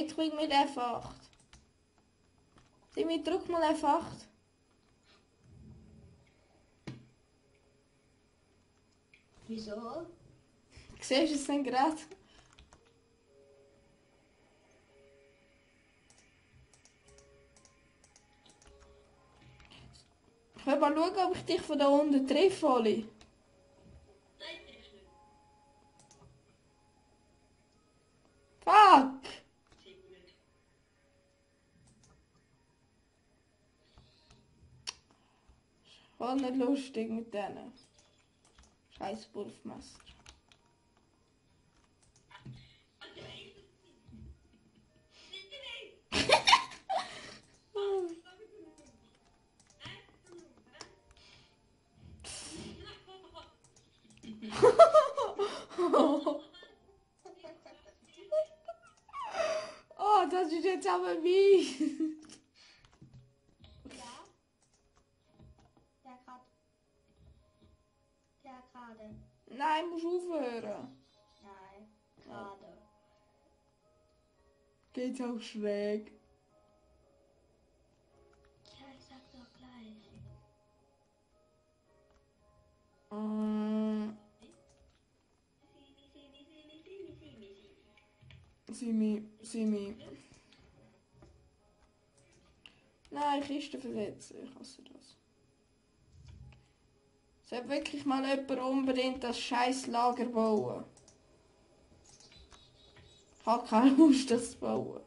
Ich krieg mit F8. Simi, drück mal F8. Wieso? Siehst du es denn gerade? Ich will mal schauen, ob ich dich von da unten treffe, Oli. Nein, triffst nicht. Fuck! Sehr gut. Voll nicht lustig mit denen. Scheiß Wurfmesser. Oh, das ist jetzt aber mies. Ja. Der gerade. Nein, musst aufhören. Nein, gerade. Geht's auch schräg. Ja, ich sag doch gleich. Simi. Nein, Kiste verletzen. Ich hasse das. Sollte wirklich mal jemand unbedingt das scheiß Lager bauen? Ich habe keine Lust, das zu bauen.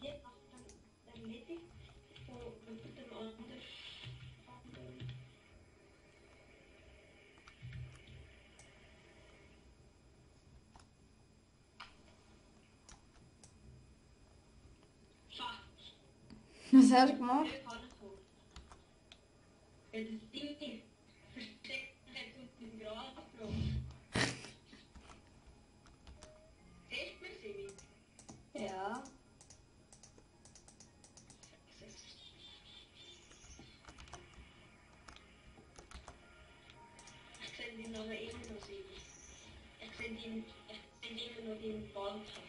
Hier macht dann erledigt von dem anderen. Was hast du gemacht? Das Ding versteckt hat unter dem Gras drauf. Siehst du mich, Simi? Ja. Ich sehe ihn aber immer noch, Simi. Ich sehe ihn immer noch in Balken.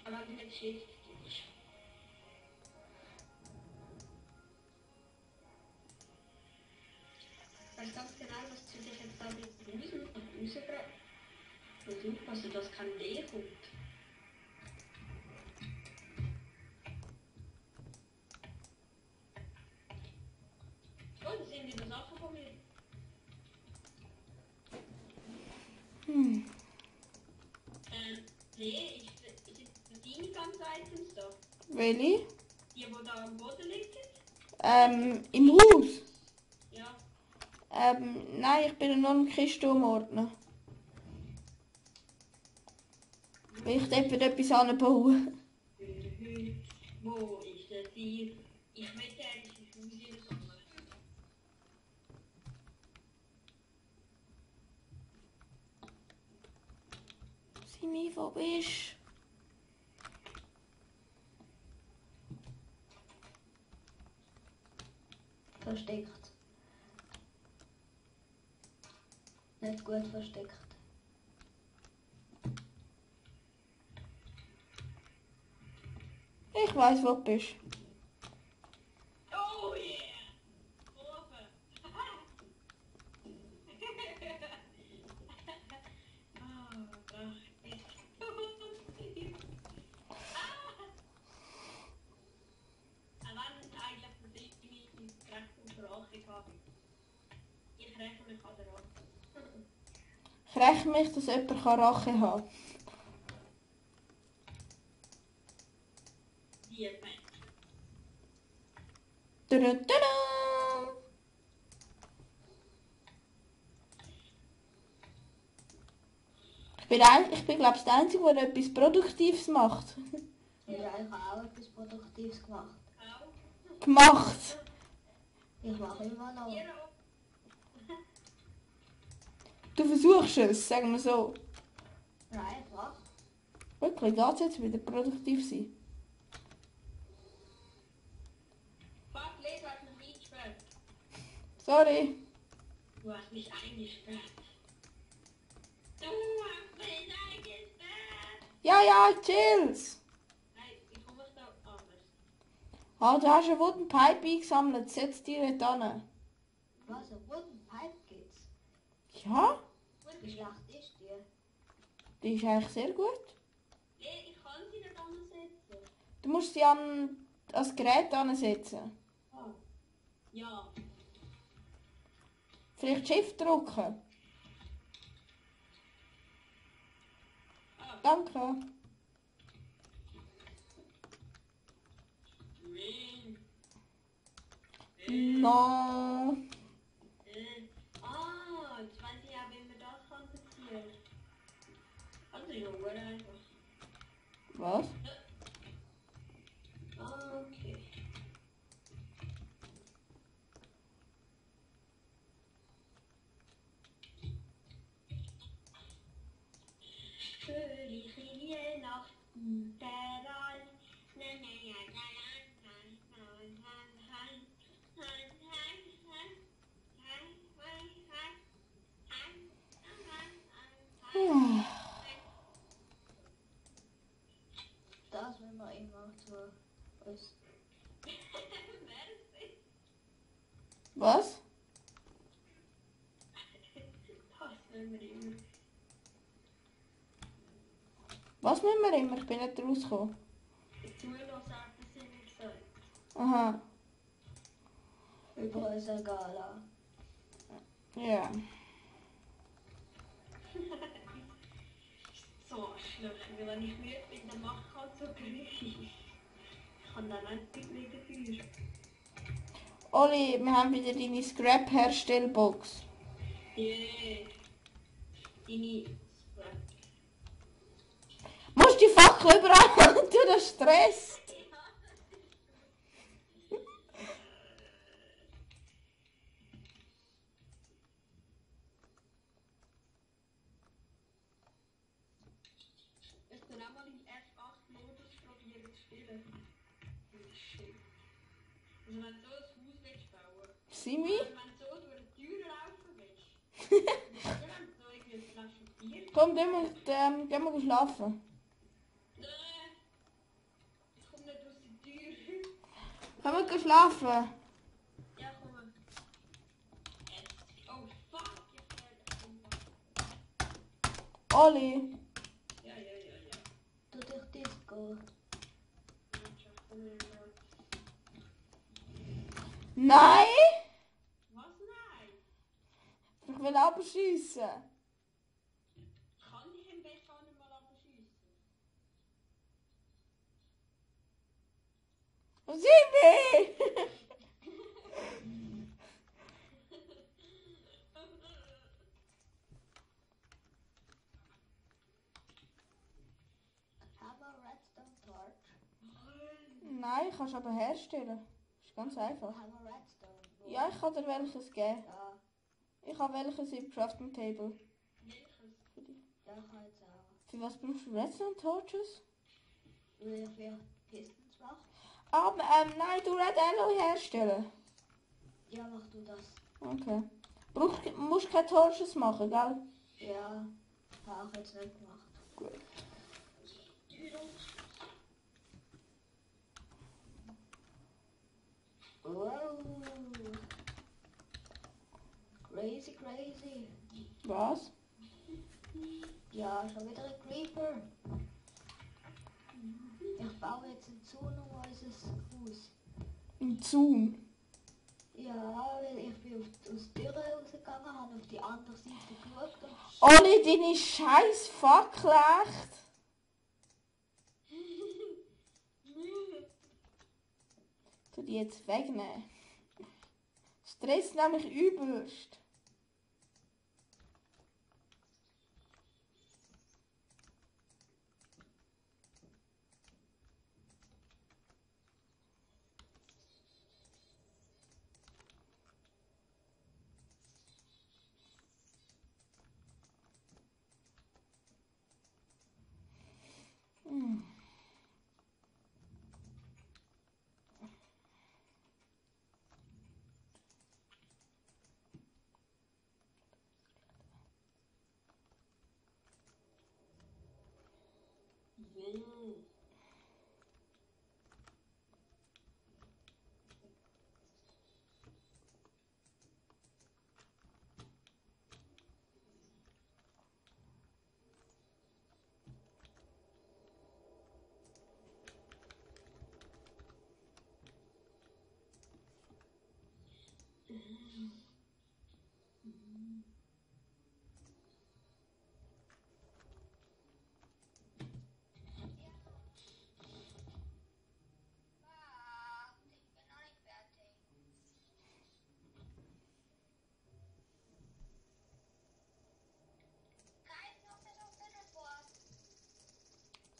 Aber wenn du nicht schlecht gibst. Weißt du ganz genau, was du dich jetzt da mit rausbringen? Und aufpassen, dass kein D kommt. Oh, das sind wieder Sachen von mir. Nee, ist deine ganzen Items da? Welche? Die da am Boden liegen? Im Haus? Ja. Nein, ich bin nur im Kiste umordnen. Weil ich dort wieder etwas anbauen. Wo ist der Tier? Ich möchte eigentlich ins Museum kommen. Simi, wo bist Versteckt. Nicht gut versteckt. du? Ich weiss, wo du bist. Oh yeah! Oben! Oh Gott, wenn eigentlich für dich recht und Sprache habe. Ich rechne mich an der Hand. Ich rechne mich, dass jemand Rache haben kann. Die Mensch. Tudum. Ich bin glaube ich, der Einzige, der etwas Produktives macht. Ja, ich habe auch etwas Produktives gemacht. Auch. Gemacht! Ich mache immer noch. Ihr auch. Du versuchst es, sagen wir so. Nein, ich mache. Wirklich, geht's jetzt wieder produktiv sein? Fuck, Liz, du hast mich eingesperrt. Sorry. Du hast mich eingesperrt. Du hast mich eingesperrt. Ja, ja, chill's. Nein, ich komme da anders. Ah, du hast einen Wooden Pipe eingesammelt. Setz dich nicht an. Was, ein Wooden Pipe gibt's? Ja, Wie schlecht ist die? die ist eigentlich sehr gut. Nee, ich kann sie nicht ansetzen. Du musst sie an das Gerät ansetzen. Ah. Ja. Vielleicht Shift drücken. Ah. Danke. No. Jetzt weiß ich ja, wie man das konzentriert. Also, ja, gut einfach. Was? Okay. Fröhliche Nacht, überall. Das will man immer so aus. Was? Das will man immer. Was müssen wir immer? Ich bin nicht rausgekommen. Zuhörer sagt, das sind nicht gesagt. Aha. Über unser Gala. Ja. So schlecht, wenn ich müde bin, dann macht halt so Geräusche. Ich kann dann nicht mehr dafür. Oli, wir haben wieder deine Scrap-Herstellbox. Yeah. Deine Musst die Fackel überall du das stresst. Ich bin auch mal im F8-Modus probieren zu spielen. Shit. Also wenn du so ein Haus willst bauen, Simi? wenn du so durch die Tür laufen willst, dann so irgendwie eine Flasche Bier. Komm, gehen wir schlafen. Nein, ich komme nicht aus der Tür. Können wir schlafen? Ja, komm. Oh fuck, ich Oli. Ja. Du durch Disco. Nein! Was? Nein? Ich will abschiessen. Kann ich im Bett gar nicht mal abschießen? Simi! Have a redstone torch. Nein, kannst du aber herstellen. Ist ganz einfach. Have a redstone. Ja, ich kann dir welches geben. Ja, Ich habe welches im Crafting Table. Welches? ja, ich kann jetzt auch. Für was brauchst du Redstone Torches? Will ich für Pistons machen? Aber, nein, du Red Alloy herstellen. Ja, mach du das. Okay. Musst keine Torches machen, gell? Ja, habe ich jetzt nicht gemacht. Gut. Wow. Crazy. Was? Ja, schon wieder ein Creeper. Ich baue jetzt einen Zaun um unser Haus. Im Zoom. Ja, weil ich bin aus der Tür rausgegangen, habe auf die andere Seite geschaut und Oli, deine scheiß Fackel echt. Tu die jetzt wegnehmen. Stress nämlich übelst.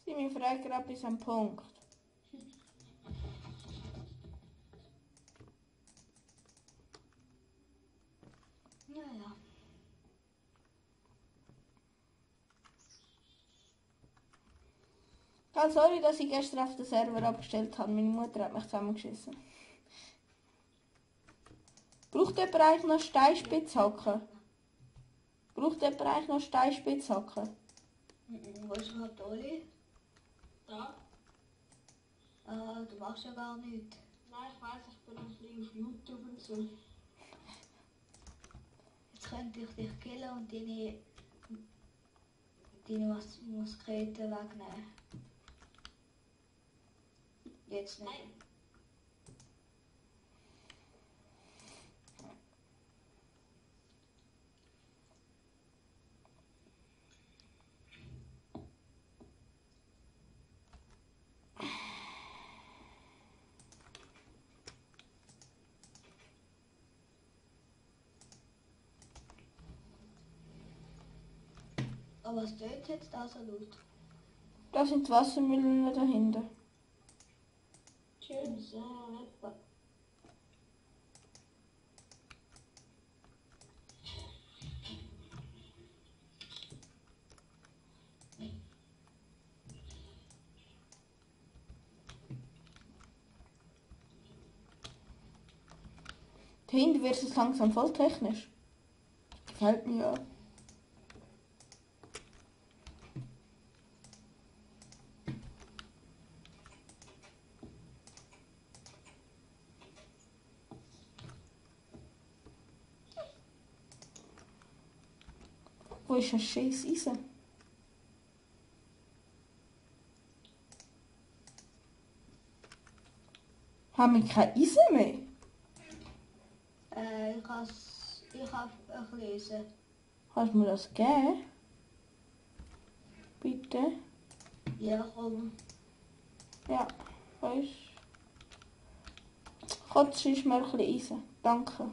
Sie mich fragt gerade bis am Punkt. Ja, ja. Ah, sorry, dass ich gestern auf den Server abgestellt habe. Meine Mutter hat mich zusammengeschissen. Braucht jemand eigentlich noch Steinspitzhacken? Braucht jemand eigentlich noch Steinspitzhacken? Wo ist überhaupt Oli? Da? Du machst ja gar nichts. Nein, ich weiss, ich bin ein bisschen auf YouTube und so. Jetzt könnte ich dich killen und deine Muskete wegnehmen. Jetzt nicht. Nein. Aber was tönt jetzt da so laut? Da sind die Wassermühlen dahinter. Schön, sehr nett. Dahinter wird es langsam voll technisch. Gefällt mir ja. Wo ist das scheiß Eisen? Haben wir kein Eisen mehr? Ich habe gelesen. Kannst du mir das geben? Bitte? Ja, komm. Ja, weißt du. Kotzt ist mir ein bisschen Eisen. Danke.